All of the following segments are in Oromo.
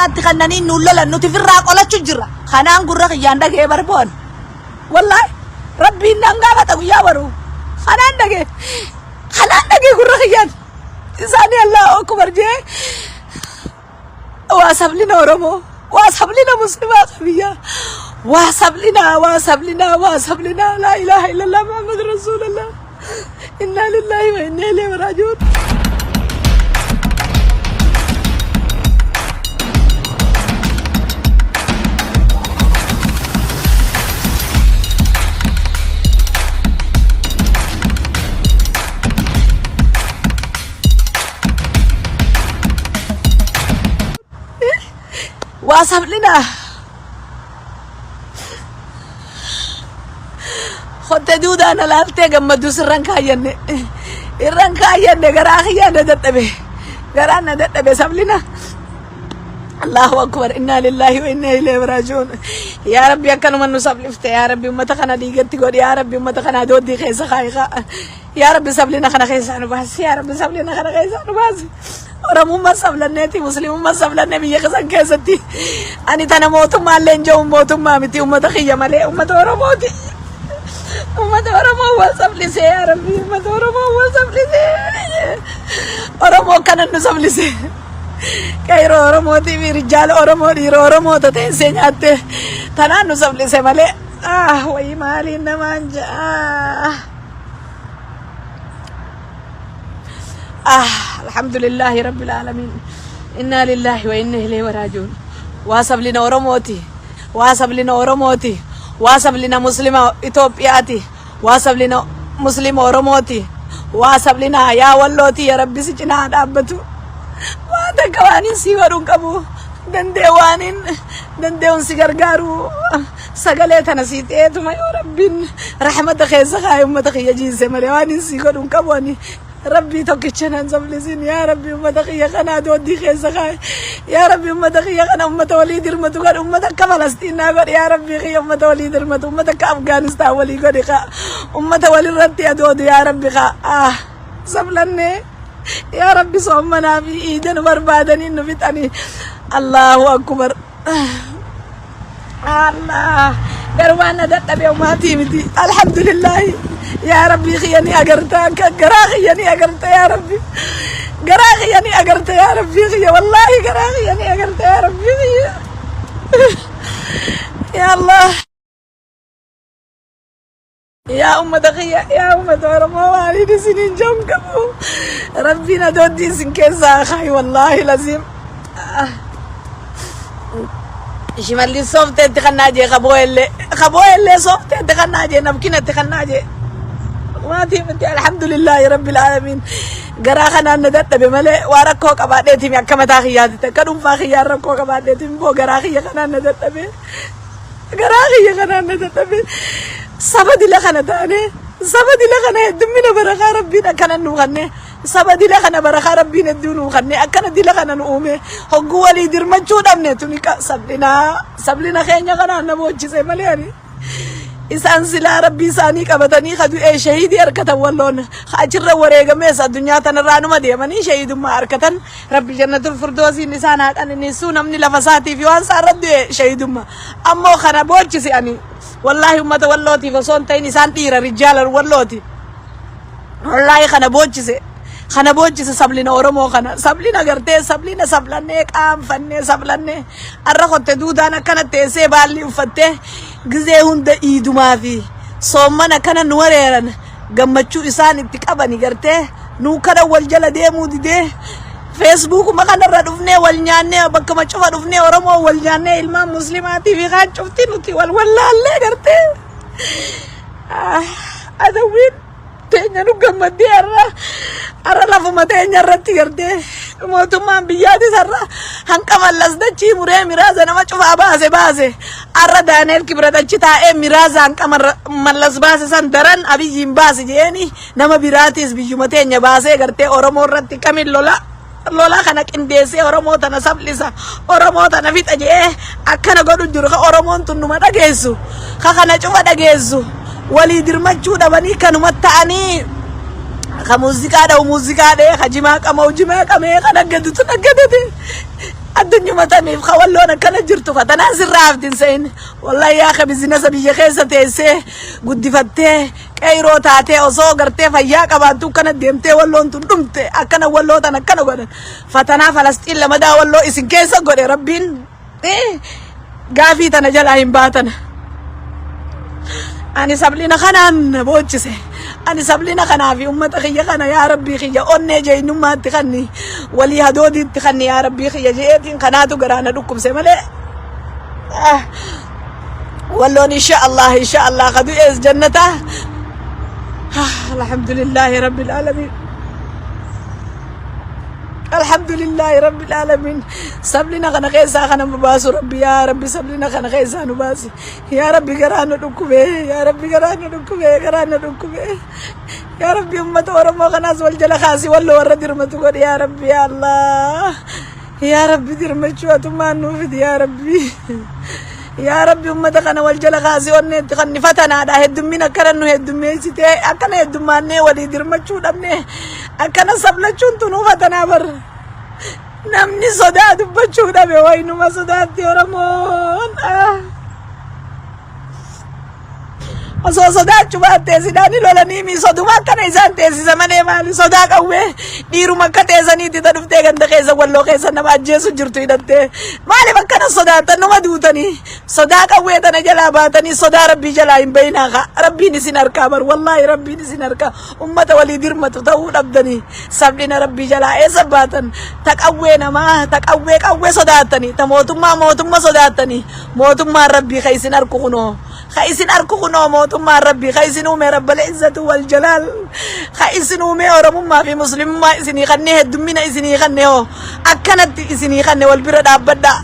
Amaaraatti kannanii nuun lolan nuti firraa qolachu jirra. Kanaan gurra kiyyaan dhaga'ee barboon. Wallaahi rabbiin naan gaafata guyyaa baru. Kanaan dhaga'e. Kanaan dhaga'e gurra kiyyaan. Isaanii Allahu akbar jee waa sablina Oromoo waa sablina muslimaa biyyaa waa sablina waa sablina waa sablina laa ilaaha illallah Muhammad rasuulullah innaa lillaahi wa innaa ilayhi raaji'uun. Waa sablina. Kotte duudaa na laaltee gammadduu sirran kaayyanne. Irran kaayyanne garaa kiyyaa na dadhabe. Garaan na dadhabe sablina. Allahu akbar innaa lillaahi wa innaa ilayhi raaji'uun. Yaa Rabbi akkanuma nu sablifte yaa Rabbi ummata kana dhiigatti godhi yaa Rabbi ummata kana dooddii keessa kaayi kaa. Yaa Rabbi sablina kana keessaa nu baasi. Yaa Rabbi sablina kana keessaa nu baasi. Oromummaa sablanneeti muslimummaa sablanne biyya keessan keessatti. Ani tana mootummaa illee hin jedhu mootummaa miti uummata kiyya malee uummata Oromooti. Uummata Oromoo wal sablisee yaa Rabbi uummata Oromoo wal sablisee. Oromoo kana nu sablisee. Qeeroo Oromootii fi rijaala Oromoo dhiira Oromoo tateessee nyaatte. Tanaan nu sablise malee. Ah wayii maaliin namaan ja'a. Ah, alhamdulillahi rabbil alamin. Inna lillahi wa inna ilayhi raaji'uun. Waa sablina Oromooti. Waa sablina Oromooti. Waa sablina Muslima Itoophiyaati. Waa sablina Muslima Oromooti. Waa sablina yaa wallooti ya Rabbi si cinaa dhaabbatu. Waan takka waan hin sii godhu hin qabu. Dandee waan hin dandee'uun si gargaaru. Sagalee tana sii ta'eetuma yoo Rabbiin rahmata keessa kaa'e ummata kiyya jiise malee waan hin sii godhu hin qabu ani. Rabbii tokkicha nan sablisin yaa Rabbi ummata kiyya kana dooddii keessa kaa'e yaa Rabbi ummata kiyya kana ummata walii dirmatu godhi ummata akka Falastiinaa godhi yaa Rabbi kiyya ummata walii dirmatu ummata akka Afgaanistaan walii godhi kaa ummata walirratti adoodu yaa Rabbi kaa ah sablannee yaa Rabbi soommanaa fi iida nu barbaadanii nu fixanii Allahu akbar. Allah garuu waan na dadhabe umaatii miti alhamdulillahi yaa rabbii kiyya ni agarta akka garaa kiyya ni agarta yaa rabbi garaa kiyya ni agarta yaa rabbii kiyya wallaahi garaa kiyya ni agarta yaa rabbii kiyya yaa Allah Yaa ummata kiyya, yaa ummata Oromoo maaliin isiniin jedhu hin qabu. Rabbiin adoottii isin keessaa haa kaayu wallaahi laziim. Shimallis soofteetti kan naa jee kaboo illee kaboo illee soofteetti kan naa jee nabkinatti kan naa jee. Maatii miti alhamdulillaahi rabbil aalamiin. Garaa kanaan na dadhabe malee waa rakkoo qabaadheetimi akka mataa kiyyaatitti akka dhuunfaa kiyyaan rakkoo qabaadheetimi boo garaa kiyya kanaan na dadhabe. Garaa kiyya kanaan na dadhabe. Saba dila kana taane saba dila kana heddummina barakaa rabbiin akkana nu kanne saba dila kana barakaa rabbiin hedduu nu kanne akkana dila kana nu uume hogguu walii dirmachuu dhabne tuni sablinaa sablina keenya kanaan na boochise malee ani. Isaan silaa rabbii isaanii qabatanii ka du'ee shahiidii harkatan walloon ka achirra wareegamees addunyaa tanarraa numa deemanii shahiidummaa harkatan Rabbi jannatul firdoosiin isaan haa qananiisuu namni lafa isaatii fi waan isaa irra du'e shahiidumma ammoo kana boochise ani wallaahi ummata wallootiif osoo hin ta'in isaan dhiira rijjaala wallooti wallaahi kana boochise kana boochise sablina oromoo kana sablina gartee sablina sablannee qaanfannee sablannee arra kotte duudaan akkana teessee baalli uffattee gizee hunda iidumaa fi soomman akkana nu wareeran gammachuu isaan itti qabani gartee nuu kana wal jala deemuu didee feesbuukuma kanarra dhufnee wal nyaannee bakkuma cufa dhufnee oromoo wal nyaannee ilmaan muslimaatii fi kaan cufti nuti wal wallaallee gartee adawwiin teenya nu gammaddee har'a har'a lafuma teenya irratti gartee mootummaan biyyaatis har'a hanqa mallas dachii muree miraaza nama cufaa baase baase har'a Daaneel Kibrat achi taa'ee miraaza hanqa mallas baase san daran abiyyiin baase jeeni nama biraatis biyyuma teenya baasee gartee Oromoo irratti kamin lola lola kana qindeessee Oromoo tana sablisa Oromoo tana fixa je'ee akkana godhu jiru ka Oromoon tun numa dhageessu ka kana cufa dhageessu walii dirmachuu dhabanii kanuma ta'anii ka muuziqaa dha'u muuziqaa dha'ee ka jimaa qama'u jimaa qamee ka naggadutu naggadate. Addunyuma tamiif ka walloon akkana jirtu ka tanaan sirraa hafti hin se'in. Wallahi yaa ka bizinasa biyya keessa teessee guddifattee qeyroo taatee osoo gartee fayyaa qabaattu akkana deemtee walloon tun dhumte akkana walloo tan akkana godhan. Fatanaa Falasxiin lamadaa walloo isin keessa godhe rabbiin gaafii tana jalaa hin baatan. Ani sablina kanaan na boochise. Ani sablina kanaa fi ummata kiyya kana yaa rabbii kiyya onnee jeeynummaatti kanni walii hadoodiitti kanni yaa rabbii kiyya je'eetiin kanaatu garaa na dhukkubse malee. Ah, Walloon insha Allah insha Allah ka du'ees jannata. Ah, Alhamdulillahi rabbil alamin. Alhamdulillahi rabbil alamin. Sablina kana keessaa kana nu baasu rabbi yaa rabbi sablina kana keessaa nu baasi. Yaa rabbi garaa nu dhukkube yaa rabbi garaa nu dhukkube garaa nu dhukkube. Yaa rabbi ummata Oromoo kanaas wal jala kaasi walloo warra dirmatu godhi yaa rabbi yaa Allah. Yaa rabbi dirmachuu atummaan nuu fidi yaa rabbi. Yaa rabbi ummata kana wal jala kaasi onneetti kan fatanaadha heddummin akkana nu heddummeessitee akkana heddummaannee walii dirmachuu dhabne akkana sablachuun tunuu fatanaa bar. Namni sodaa dubbachuu dhabe waynuma sodaatti Oromoon. Ah. Osoo sodaachuu baattee sidaani lolanii mi soduma akkana isaan teessisa malee maali sodaa qawwee dhiiruma akka teessaniitti ta dhuftee ganda keessa walloo keessa nama ajjeesu jirtu hidhattee maaliif akkana sodaattan numa duutanii sodaa qawwee tana jalaa baatanii sodaa rabbii jalaa hin bayinaa kaa rabbiin isin harkaa bar wallaahi rabbiin isin harkaa ummata walii dirmatu ta'uu dhabdanii sabdhina rabbii jalaa eessa baatan ta qawwee namaa ta qawwee qawwee sodaattanii ta mootummaa mootumma sodaattanii mootummaan rabbii ka isin arku kunoo ka isin arku kunoo mootummaan rabbii ka isin uume rabbal izzatu wal jalaal ka isin uume oromummaa fi muslimummaa isinii kanne heddummina isinii kanne hoo akkanatti isinii kanne wal bira dhaabbadhaa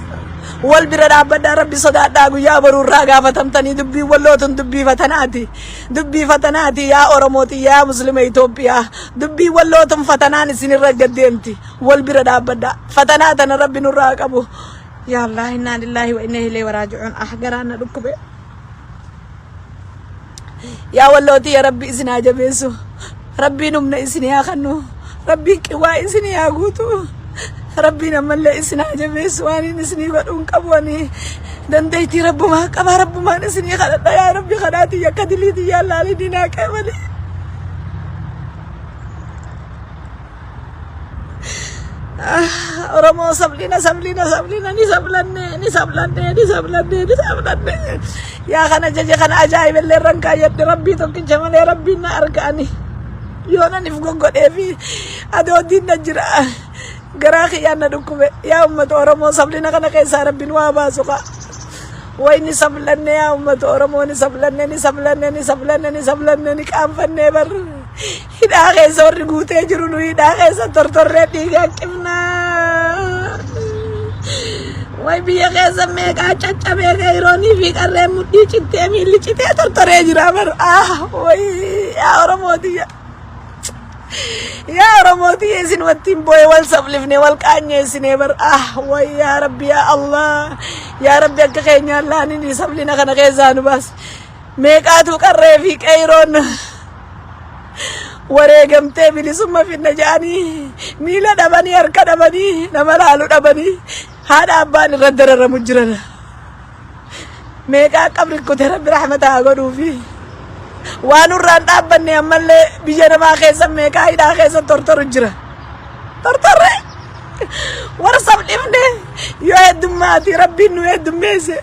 wal bira dhaabbadhaa rabbi sodaadhaa guyyaa boruu irraa gaafatamtanii dubbii wallootun dubbii fatanaati dubbii fatanaati yaa oromooti yaa muslima Itoophiyaa dubbii wallootun fatanaan isinirra gaddeemti wal bira dhaabbadhaa fatanaa tana rabbi nurraa qabu Yaa Allah innaa lillaahi wa innaa ilayhi raaji'uun ah garaan na dhukkube. Yaa wallootii yaa Rabbi isin haa jabeessu. Rabbiin humna isin haa kennu. Rabbiin qiwaa isin haa guutu. Rabbiin ammallee isin haa jabeessu waan inni isinii godhu hin qabu ani dandeettii rabbumaa qaba rabbumaan isinii kadhadha yaa Rabbi kadhaatii yakka diliitii yaa laalinii naa qeebali. Oromoo sablina sablina sablina ni sablanne ni sablanne ni sablanne ni sablanne yaa kana jaje kana ajaa'iballee irran kaayyadhe rabbii tokkicha malee rabbiin na argaani yoo nan if goggodhee fi adooddiin na jira garaa kiyyaan na dhukkube yaa ummata Oromoo sablina kana keessaa rabbiin waa baasu kaa way ni sablanne yaa ummata Oromoo ni sablanne ni sablanne ni sablanne ni sablanne ni qaanfannee bar Hidhaa keessa warri guutee jiru nu hidhaa keessa tortorree dhiigaa qifnaa. Way biyya keessa meeqaa caccabee qeeyroonii fi qarreen mudhii cittee miilli citee tortoree jira bar. Ah way yaa Oromoo tiyya. Yaa Oromoo tiyya isin wattiin boo'ee wal sablifne wal qaanyeessinee bar. Ah way yaa Rabbi yaa Allah. Yaa Rabbi akka keenyaan laanini sablina kana keessaa nu baasi. Meeqaatu qarree fi qeeyroon wareegamtee bilisumma finna jedhanii miila dhabanii harka dhabanii nama laalu dhabanii haadha abbaan irra dararamu jiran. Meeqaa qabri kute rabbi rahmata haa godhuufi. Waan irraan dhaabbanne ammallee biyya namaa keessa meeqaa hidhaa keessa tortoru jira. Tortorre warra sabdhifne yoo heddummaati rabbiin nu heddummeesse.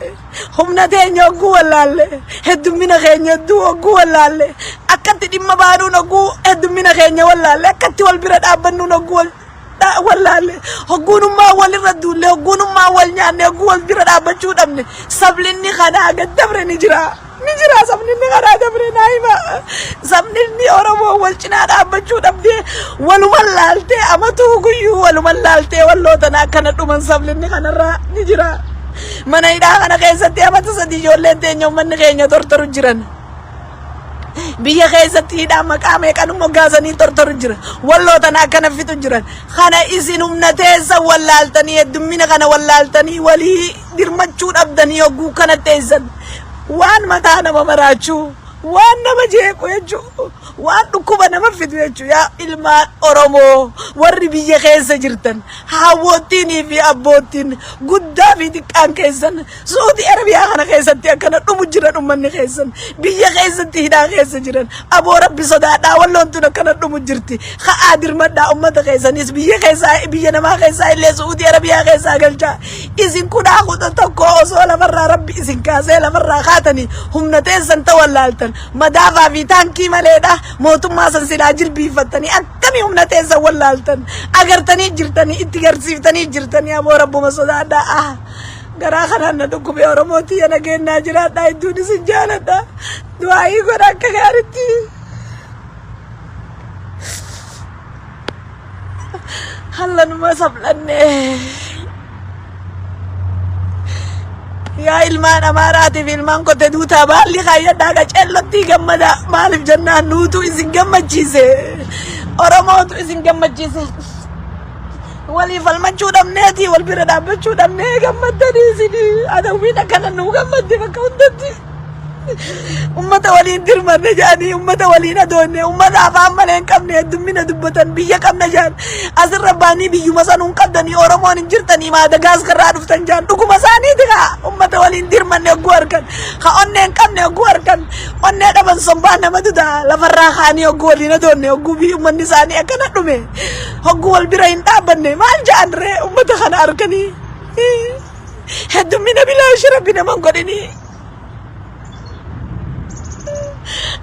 Humna teenya hogguu wallaalle, heddummina keenya hedduu hogguu wallaalle, akkatti dhimma baanuun hogguu heddummina keenya wallaalle, akkatti wal bira dhaabbannuun hogguu wal wallaalle, hogguunummaa walirra duulle, hogguunummaa wal nyaanne, hogguu wal bira dhaabbachuu dhabne, sablinni kanaa gad dabre ni jira. Ni jira sabninni kanaa dabre naa hima. Sabninni Oromoo wal cinaa dhaabbachuu dhabdee waluman laaltee amatuu guyyuu waluman laaltee walloo tana akkana dhuman sablinni kanarraa ni jira. Mana hidhaa kana keessatti amata sadii ijoolleen teenya uummanni keenya tortoru jiran. Biyya keessatti hidhaa maqaa meeqan moggaasanii tortoru jira. Walloo tana akkana fixu jiran. Kana isin humna teessan wallaaltanii heddummina kana wallaaltanii walii dirmachuu dhabdanii hogguu kana teessan waan mataa nama maraachuu. Waan nama jeequ jechuun waan dhukkuba nama fidu jechuun yaa ilmaan Oromoo warri biyya keessa jirtan haawwottiinii fi abboottiin guddaa fi xiqqaan keessan Suudi Arabiyaa kana keessatti akkana dhumu jiran ummanni keessan biyya keessatti hidhaa keessa jiran aboo rabbi sodaadhaa walloon tun akkana dhumu jirti ka'aa dirmadhaa ummata keessanis biyya keessaa biyya namaa keessaa illee Suudi Arabiyaa keessaa galchaa isin kudhaa kudha tokko osoo lafarraa rabbi isin kaasee lafarraa kaatanii humna teessan ta wallaaltan madaafaa fi taankii maleedha mootummaa san silaa jilbiiffattanii akkamii humna teessan wallaaltan agartanii jirtanii itti garsiiftanii jirtanii aboo rabbuma sodaadhaa ah garaa kanaan na dhukkube Oromoo tiyya nageenyaa jiraadhaa hedduun isin jaaladha du'aayii godha akka gaaritti. Hallanuma sablanne. Yaa ilmaan Amaaraatiif ilmaan kote duutaa baalli kaayyadhaa qaceellottii gammada maaliif jennaan nuutu isin gammachiise Oromootu isin gammachiise walii falmachuu dhabneeti wal bira dhaabbachuu dhabnee gammaddanii isin adawwiin akkana nuu gammadde bakka hundatti. Ummata waliin dirmanne jedhanii ummata waliin adoonne ummata afaan malee hin qabne heddummina dubbatan biyya qabna jedhan asirra baanii biyyuma sanuu hin qabdanii Oromoon hin jirtanii Maadagaaskarraa dhuftan jedhan dhuguma isaaniiti kaa ummata waliin dirmanne hogguu argan ka onnee hin qabne hogguu argan onnee dhaban sombaa nama duda lafarraa kaanii hogguu waliin adoonne hogguu biyyi ummanni isaanii akkana dhume hogguu wal bira hin dhaabbanne maal jedhan ree ummata kana arkanii heddummina bilaashi rabbi nama hin godhinii.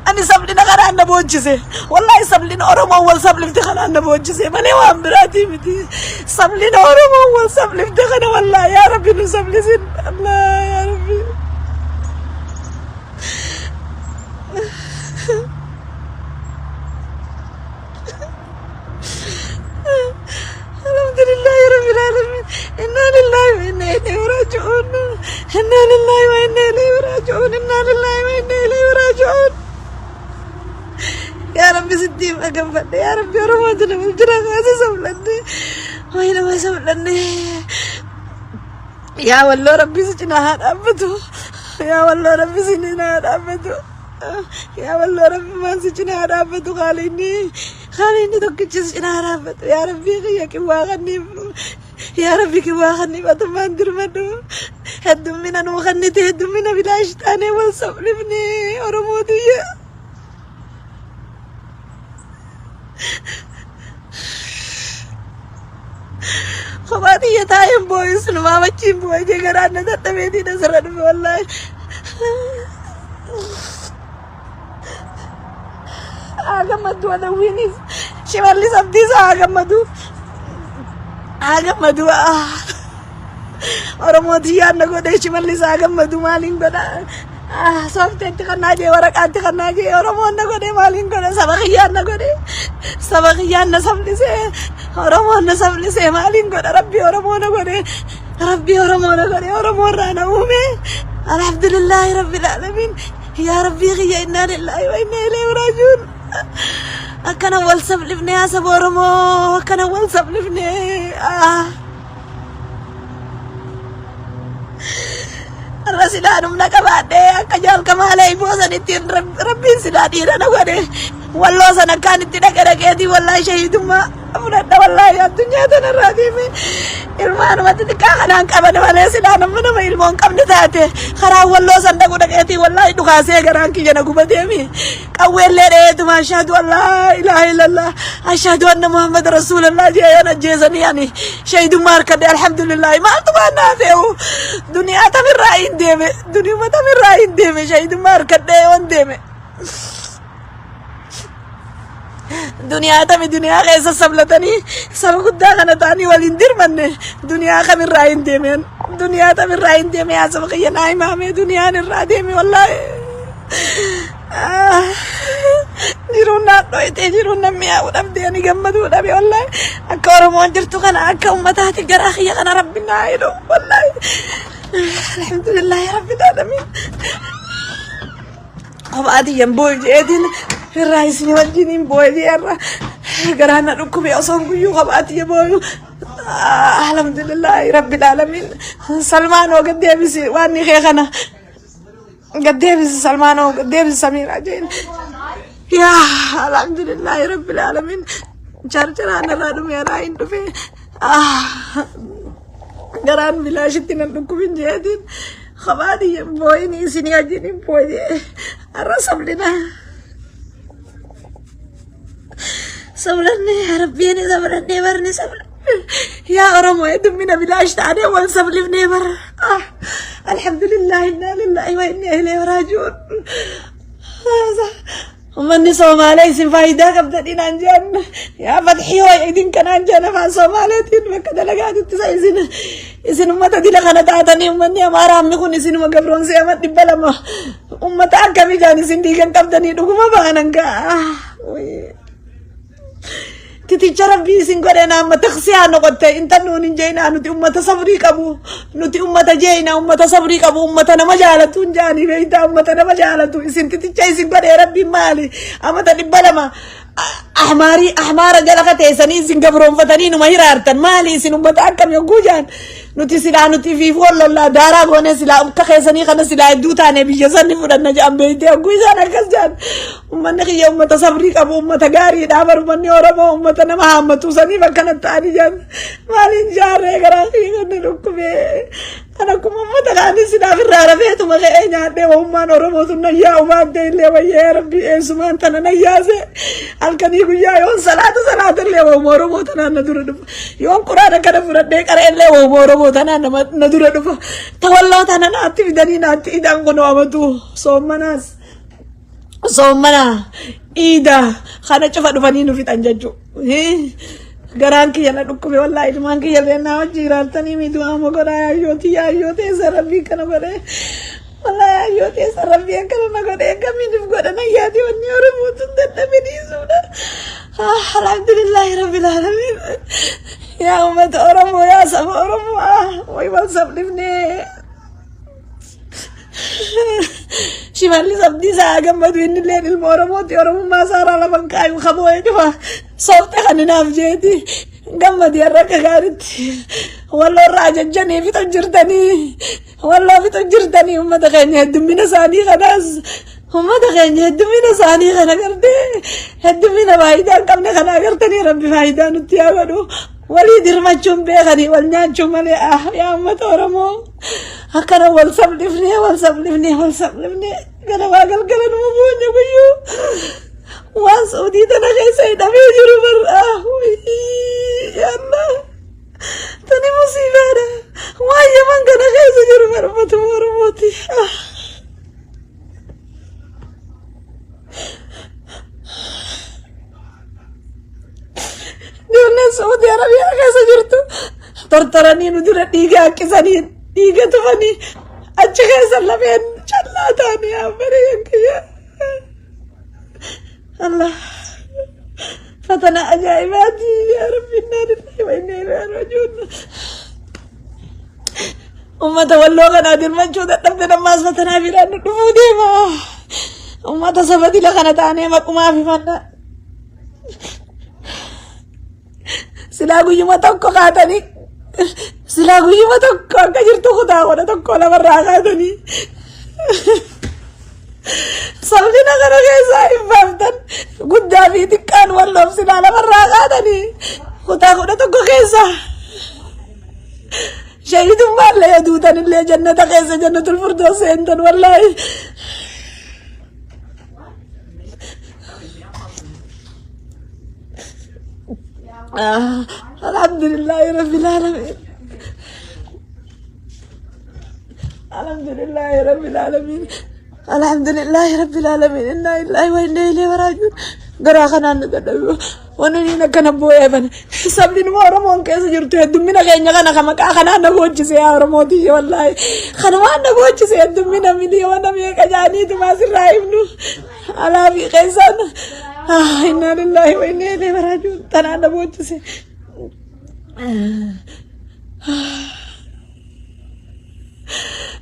Ani sablina kanaan na boojjise. Wallaahi sablina Oromoon wal sablifte kanaan na boojjise malee waan biraatii miti. Sablina Oromoon wal sablifte kana wallaahi yaa Rabbi nu sablisin. Allah yaa Rabbi. Alhamdulillahi Rabbil Alamin. Inna lillahi wa inna ilayhi raji'un. Inna lillahi wa inna ilayhi raji'un. Inna lillahi wa inna ilayhi raji'un. Yaa Rabbi sitti maganfadhe. Yaa Rabbi Oromoo nama jira kaasa sablanne. Wayi nama sablanne. Yaa walloo Rabbi si cinaa haa dhaabbatu. Yaa walloo Rabbi si cinaa haa dhaabbatu. Yaa walloo Rabbi maan si cinaa haa dhaabbatu qaaliinni. Qaaliinni tokkichi si cinaa haa dhaabbatu. Yaa Rabbi kiyya kiwwaa kanniif. Yaa Rabbi kiwwaa kanniif atummaan dirmadhu. Heddummina nuu kannite heddummina bilaash taanee wal sablifne Oromoo tiyya. Kophaa tiyya taa'een boo'e sinumaa machiin boo'e jee garaan na dadhabeetiin asirra dhufe wallaahi. Haa gammadu adawwiinis Shimallis Abdiisaa haa gammadu. Haa gammadu. Oromoo tiyyaan na godhe Shimallis haa gammadu maaliin godha. Soofteetti kannaa jee waraqaatti kannaa jee Oromoon na godhe maaliin godha saba kiyyaan na godhe saba kiyyaan na sablisee Oromoon na sablisee maaliin godha rabbi Oromoo na godhe rabbi Oromoo na godhe Oromoo irraa na uume alhamdulillaahi rabbil aalamiin yaa rabbii kiyya innaa lillaahi wa innaa ilayhi raaji'uun akkana wal sablifne yaa saba Oromoo akkana wal sablifne ah. Har'a silaa humna qabaadhee akka jaal kamaalee iboo sanitti rabbiin silaa dhiira na godhe walloo san akkaan itti dhaqe dhaqeetii wallaahi shahiidummaa fudhadha wallaahi addunyaa tanarraa deeme ilmaanuma xixiqqaa kanaan qaban malee silaa nama nama ilmoo hin qabne taate karaa walloo san dhaqu dhaqeetii wallaahi dhukaasee garaan kiyya na gubateemi Qawweellee dheetuma ashhadu an laa ilaaha illallah ashhadu anna muhammad rasuulallah jee yoon ajjeesanii ani shahidummaa harkadhe alhamdulillahi maaltu waan naa fe'u duniyaa tamirraa hin deeme duniyuma tamirraa hin deeme shahidummaa harkadhe yoon deeme. Duniyaa tami duniyaa keessa sablatanii saba guddaa kana ta'anii waliin dirmanne duniyaa kamirraa hin deemeen duniyaa tamirraa hin deeme yaa saba kiyya naa himaamee duniyaan irraa deeme wallaahi. Jiruun naan dhoyitee jiruun nan mi'aawu dhabdee ani gammaduu dhabe wallaahi akka Oromoon jirtu kana akka ummataati garaa kiyya kana rabbi naa hidhu wallaahi alhamdulillahi rabbil aalamiin. Kophaa tiyyan boo'e jeetiin irraa isin wajjin hin boo'e jeerra garaan na dhukkube osoon guyyuu kophaa tiyya boo'u. Alhamdulillahi rabbil aalamiin. Salmaan hoo gad deebisi waan ni kee kana. Gad deebisi Salmaanoo gad deebisi Samiiraa jeen. Yaa alhamdulillaahi rabbil aalamiin. Charcharaan irraa dhume alaa hin dhufe. Ah, garaan bilaashitti nan dhukkubin jeetiin. Kophaa dhiyya hin boo'inii isinii wajjin hin boo'ee. Har'a sablina. Sablannee rabbiin sablannee barni sabla. Yaa Oromoo heddummina bilaash taanee wal sablifnee bara. Ah, alhamdulillah inna lillahi wa inna ilayhi raaji'uun. Uummanni Somaalee isin faayidaa qabdanii naan jedhan. Yaa Fatxii hoo idin kanaan jedhan afaan Somaaleetiin bakka dalagaatitti isa isin isin uummata dila kana taatanii uummanni Amaaraa ammi kun isinuma gabroonsee ama 200 uummata akkamii jaan isin diigan qabdanii dhuguma baanan gaa. Titicha rabbii isin godhe naamma taksiyaa noqotte inta nuun hin jeenaa nuti ummata sabrii qabu nuti ummata jeena ummata sabrii qabu ummata nama jaalatu hin jaanii beeytaa ummata nama jaalatu isin titicha isin godhe rabbiin maali amata 200 ahmaarii ahmaara jala kateessanii isin gabroonfatanii numa hiraartan maali isin ummata akkam yogguu jaan nuti silaa nuti fiif wal lollaa daaraa goonee silaa akka keessanii kana silaa hedduu taane biyya sanni fudhanna jedhan beeytee yogguu isaan akkas jaan Ummanni kiyya ummata sabrii qabu ummata gaariidha bar ummanni Oromoo ummata nama haammatu saniif akkana ta'anii jiran maaliin jaarree garaa kiyya kan na dhukkubee kan akkuma ummata kaanii silaaf irraa rafeetuma ka'ee nyaadhee wahummaan Oromoo tun na yaa'u baattee illee wayyee rabbii eessumaan tana na yaase halkanii guyyaa yoon salaata salaata illee wahuma Oromoo tanaan na dura dhufa yoon quraana kana fudhadhee qara illee wahuma Oromoo tanaan na dura dhufa tawalloo tana naatti fidanii naatti idaan kunoo amatu soommanaas. Soommana iida kana cufa dhufanii nu fixan jechuu. Garaan kiyya na dhukkube wallaahi ilmaan kiyya illee naa wajji jiraatanii miidhu amma godhaa yaayyooti yaayyoo teessa rabbii kana godhee. Wallaahi yaayyoo teessa rabbii akkana na godhee akkamiin if godha na yaadi wanni Oromoo tun dadhabe dhiisuudha. Alhamdulillaahi rabbil aalamiin. Yaa uummata Oromoo yaa saba Oromoo way wal sabdhifnee. Shimallis Abdiisaa haa gammadu inni illee ilma Oromooti Oromummaa isaa irraa lafa hin kaayu kaboo'ee cufa soofte kan hinaaf jeeti gammadi har'a akka gaariitti walloo irraa ajajjanii fixu jirtanii walloo fixu jirtanii uummata keenya heddummina isaanii kanaas uummata keenya heddummina isaanii kana gartee heddummina faayidaa hin qabne kana agartanii rabbi faayidaa nutti haa godhu walii dirmachuun beekanii wal nyaachuu malee ah yaa uummata Oromoo. Akkana wal sablifnee wal sablifnee wal sablifnee ganamaa galgala numa boonya guyyuu waan Saudii tana keessa hidhamee jiru barraa Allah tani musiibaadha waan Yaman kana keessa jiru bar uummatuma Oromooti. Ijoolleen Saudii Arabiyaa keessa jirtu tortoranii nu dura dhiiga haqqisanii dhiiga tufanii achi keessa lafeen callaa ta'anii abbare kiyya. Allah fatana ajaa'ibaati yaa rabbi innaa lillahi wa innaa ilaihi raaji'uun. Uummata walloo kanaa dirmachuu dadhabde ammaas fatanaa biraan nu dhufuu deema. Uummata saba dila kana taanee maqumaa fi fanna. Silaa guyyuma tokko kaatanii silaa guyyuma tokko akka jirtu kutaa 11 lafarraa kaatanii sabni kana keessaa hin baaftan guddaa fi xiqqaan walloof silaa lafarraa kaatanii kutaa 11 keessaa shahidummaa illee yoo duutan illee jannata keessa jannatul firdaus seentan wallaahi. Alhamdulillahi rabbil alamin. Alhamdulillahi rabbil alamin. Alhamdulillahi rabbil alamin. Inna lillahi wa inna ilaihi raaji'uun. Garaa kanaan nu dadhabe. Wanni inni akkana boo'ee bane. Sabni numa Oromoon keessa jirtu heddummina keenya kana kan maqaa kanaan na boochise yaa Oromootii wallaahi. Kanumaan na boochise heddummina miliyoona meeqa jaaniitu maasirraa himnu. Alaa fi keessaan innaa lillaahi wa innaa ilaihi raaji'uun tanaan na boochise.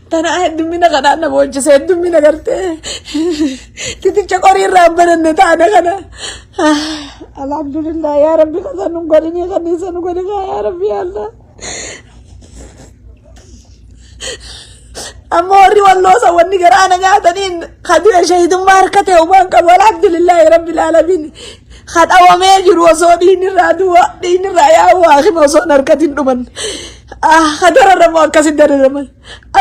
Tana heddummina kanaan na boochise heddummina gartee titicha qorii irraa hin baranne taane kana. Alhamdulillah yaa Rabbi kasan nu godhini kanniisa nu godhini yaa Rabbi yaa Allah. Amma warri walloosa wanni garaa na nyaataniin kadu'e shahidummaa harka ta'e waan qabu alhamdulillaahi rabbil aalamiin. Kadhawamee jiru osoo dhiigni irraa du'a dhiigni irraa yaa'u haakima osoo hin harkatin dhuman. Ah, dararamu akkasitti dararaman.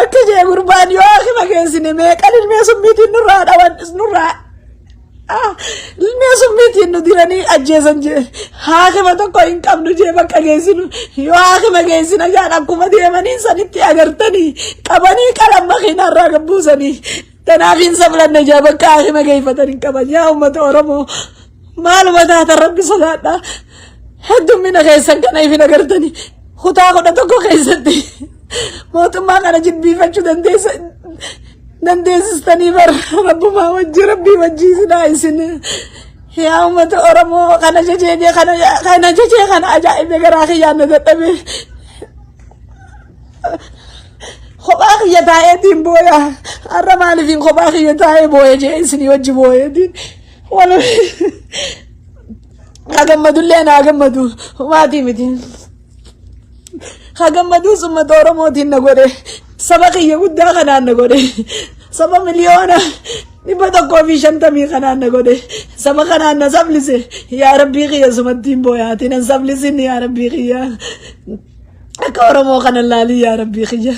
Akka jee gurbaan yoo haakima geessine meeqan ilmee summiitiin nurraa dhawan nurraa ah, ilmee summiitiin nu diranii ajjeesan jee haakima tokko hin qabnu jee bakka geessinu yoo haakima geessina jaan akkuma deemanii sanitti agartanii qabanii qalan makiinaa irraa gabbuusanii. Tanaaf hin sablanne jaa bakka haakima geeffatan hin qaban yaa uummata Oromoo maaluma taatan rabbi sodaadha. Heddummina keessan kana ifin agartani kutaa 11 keessatti mootummaa kana jilbiifachuu dandeessa dandeessistanii bar rabbumaa wajji rabbii wajji isinaa isin yaa uummata Oromoo kana jajee kana kana jajee kana ajaa'ibe garaa kiyyaan na dadhabe. Kophaa kiyya taa'eetiin booya. Har'a maaliifin kophaa kiyya taa'ee booya jee isinii wajji booyeetiin. Wal haa gammadullee naa gammadu maatii miti. Haa gammaduus uummata Oromootiin na godhe. Saba kiyya guddaa kanaan na godhe. Saba 150,000,000 kanaan na godhe. Saba kanaan na sablise. Yaa Rabbii kiyya sumattiin booyaatiin nan sablisin yaa Rabbii kiyya. Akka Oromoo kana laalii yaa Rabbii kiyya.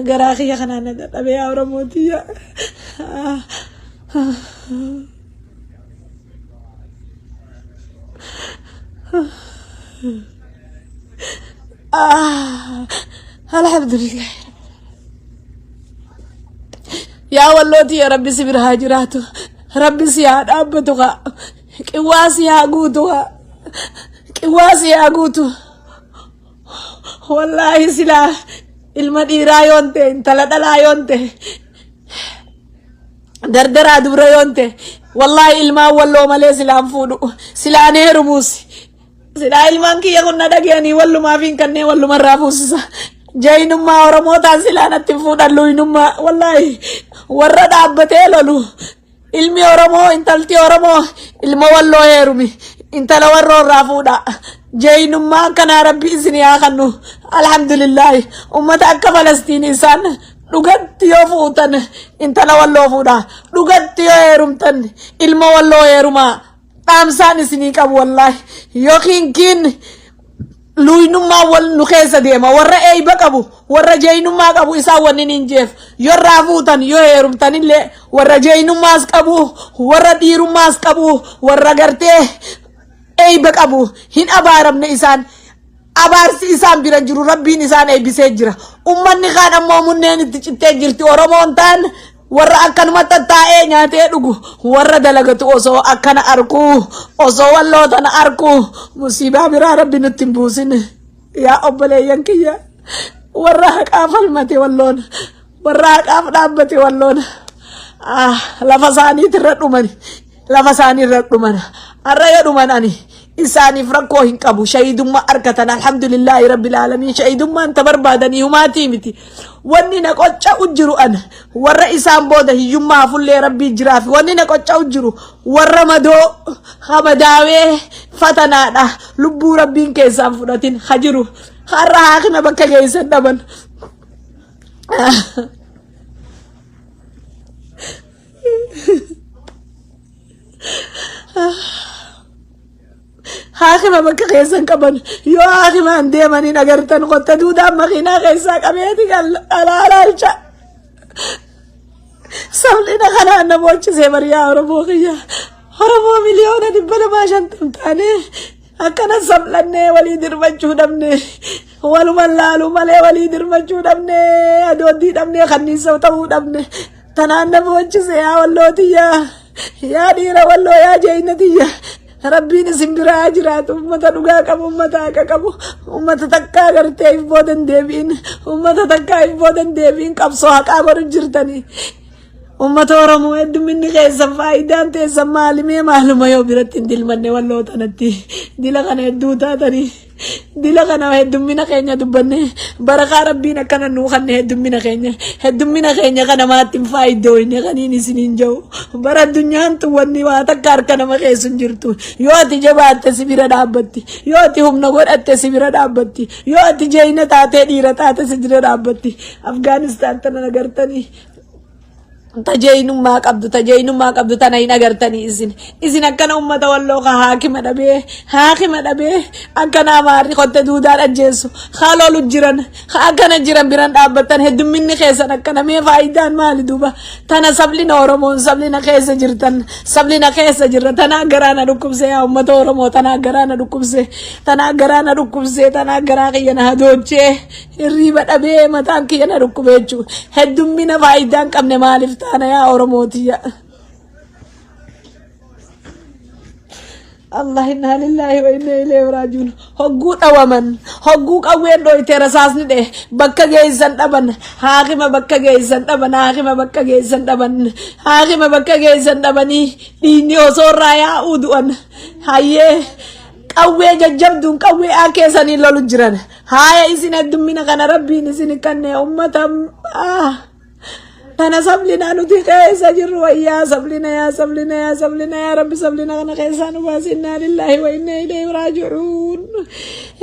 Garaa kiyya kanaan na dadhabe yaa Oromoo tiyya. Alhamdulillah. Yaa walloo tiyya Rabbi si bira haa jiraatu. Rabbi si haa dhaabbatu kaa. Qiwwaa si haa guutu kaa. Qiwwaa si haa guutu. Wallaahi silaa ilma dhiiraa yoon ta'e intala dhalaa yoon ta'e dardaraa dubra yoon ta'e wallaahi ilmaan walloo malee silaan fuudhu silaan heerumuus silaa ilmaan kiyya kun na dhagayanii wallumaaf hin kannee wallumarraa fuusisa. Jaynummaa Oromootaan silaa natti hin fuudhan luynummaa wallaahi warra dhaabbatee lolu Ilmi Oromoo intalti Oromoo ilma walloo heerumi intala warroo irraa fuudha. Jeeynummaa akkanaa rabbi isin haa kannu. Alhamdulillaahi ummata akka Falastiin isaan dhugatti yoo fuutan intala walloo fuudha. Dhugatti yoo heerumtan ilma walloo heerumaa. Dhaamsaan isinii qabu wallaahi yookiin kiin luuynummaa wal nu keessa deema warra eeyba qabu warra jeeynummaa qabu isaan wanni hin jeef yorraa fuutan yoo heerumtanillee warra jeeynummaas qabu warra dhiirummaas qabu warra gartee eeyba qabu hin abaaramne isaan abaarsi isaan bira jiru rabbiin isaan eebbisee jira ummanni kaan ammoo munneen itti cittee jirti oromoon taan Warra akkanuma tattaa'ee nyaatee dhugu warra dalagatu osoo akkana arkuu osoo walloo tana arkuu musiibaa biraa rabbi nutti hin buusin yaa obboleeyyan kiyya warra haqaa falmate walloon warra haqaaf dhaabbate walloon ah, lafa isaaniitirra dhumani lafa isaanii irra dhuman har'a yoo dhuman ani isaaniif rakkoo hin qabu shahidummaa argatan alhamdulillaahi rabbil aalamiin shahidummaan ta barbaadanii humaatii miti wanni na qocca'u jiru an warra isaan booda hiyyummaa hafullee rabbii jiraafi wanni na qocca'u jiru warra madoo hamadaawee fatanaadha lubbuu rabbiin keessaan fudhatin ha jiru har'a haakima bakka geessan dhaban. Haakima bakka keessan qaban yoo haakimaan deemaniin agartan qotta duudaan makiinaa keessaa qabeeti alaalaalcha. Sabni kanaan na boochisee bariyaa Oromoo kiyya. Oromoo 250,000,000 taanee akkana sablannee walii dirmachuu dhabne waluma laalu malee walii dirmachuu dhabne adooddii dhabne kanniisa ta'uu dhabne. Tanaan na boochise yaa walloo tiyya yaa dhiira walloo yaa jeeyna tiyya rabbiin isin biraa haa jiraatu ummata dhugaa qabu ummata haqa qabu ummata takkaa gartee if booda hin deebi'in ummata takkaa if booda hin deebi'in qabsoo haqaa godhu jirtanii. Ummata Oromoo heddumminni keessan faayidaan teessan maali mee maaluma yoo biratti hin dilmanne walloo tanatti dila kana hedduu taatanii dila kana heddummina keenya dubbanne barakaa rabbiin akkana nuu kanne heddummina keenya heddummina keenya kana maatti hin faayidooyne kaniin isiniin jiru bara addunyaan tun wanni waa takka harka nama keessa hin jirtu yoo ati jabaatte si bira dhaabbatti yoo ati humna godhatte si bira dhaabbatti yoo ati jeeyna taatee dhiira taate si bira dhaabbatti Afgaanistaan tana agartanii tajeeynummaa qabdu tajeeynummaa qabdu tana hin agartanii isin isin akkana ummata walloo ka haakima dhabee haakima dhabee akkana amaarri kotte duudaan ajjeessu haa lolu jiran haa akkana jiran biran dhaabbattan heddumminni keessan akkana mee faayidaan maali duuba tana sablina oromoon sablina keessa jirtan sablina keessa jirra tanaa garaa na dhukkubse yaa ummata oromoo tanaa garaa na dhukkubse tanaa garaa na dhukkubse tanaa garaa kiyya na hadoochee Hirriiba dhabee mataan kiyya na dhukkube jechuudha. Heddummina faayidaa hin qabne maaliif taana yaa Oromootiyya. Allah inna lillahi wa inna ilayhi raaji'uun. Hogguu dhawaman, hogguu qawween dhooytee rasaasni dhee bakka geessan dhaban, haakima bakka geessan dhaban, haakima bakka geessan dhaban, haakima bakka geessan dhabanii dhiigni osoo irraa yaa'uu du'an. Hayyee qawwee jajjabduun qawwee keessanii lolu jiran. Haaya isin heddummina kana rabbiin isin kanne ummata ah. Tana sablina nuti keessa jirru wayyaa sablina yaa sablina yaa sablina yaa rabbi sablina kana keessaa nu baasi innaa lillaahi wa innaa ilayhi raaji'uun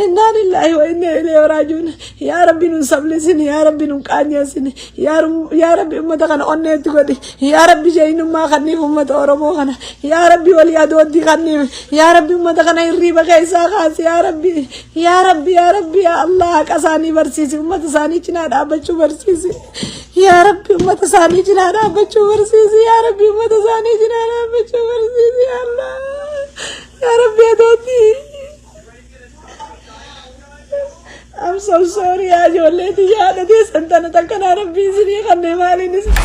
innaa lillaahi wa innaa ilayhi raaji'uun yaa rabbi nun sablisin yaa rabbi nun qaanyeessin yaa rabbi ummata kana onneetti godhi yaa rabbi jeeynummaa kanniif ummata oromoo kana yaa rabbi walii adooddii kanniif yaa rabbi ummata kana hirriiba keessaa kaasi yaa rabbi Yaa Rabbi yaa Rabbi yaa Allah haqa isaanii barsiisi ummata isaanii cinaa dhaabbachuu barsiisi yaa Rabbi ummata isaanii cinaa dhaabbachuu barsiisi yaa Rabbi ummata isaanii cinaa dhaabbachuu barsiisi yaa Allah yaa Rabbi atootti I'm so sorry yaa ijoollee tiyya haadha teessan tana takkanaa Rabbi isinii kannee maaliin isin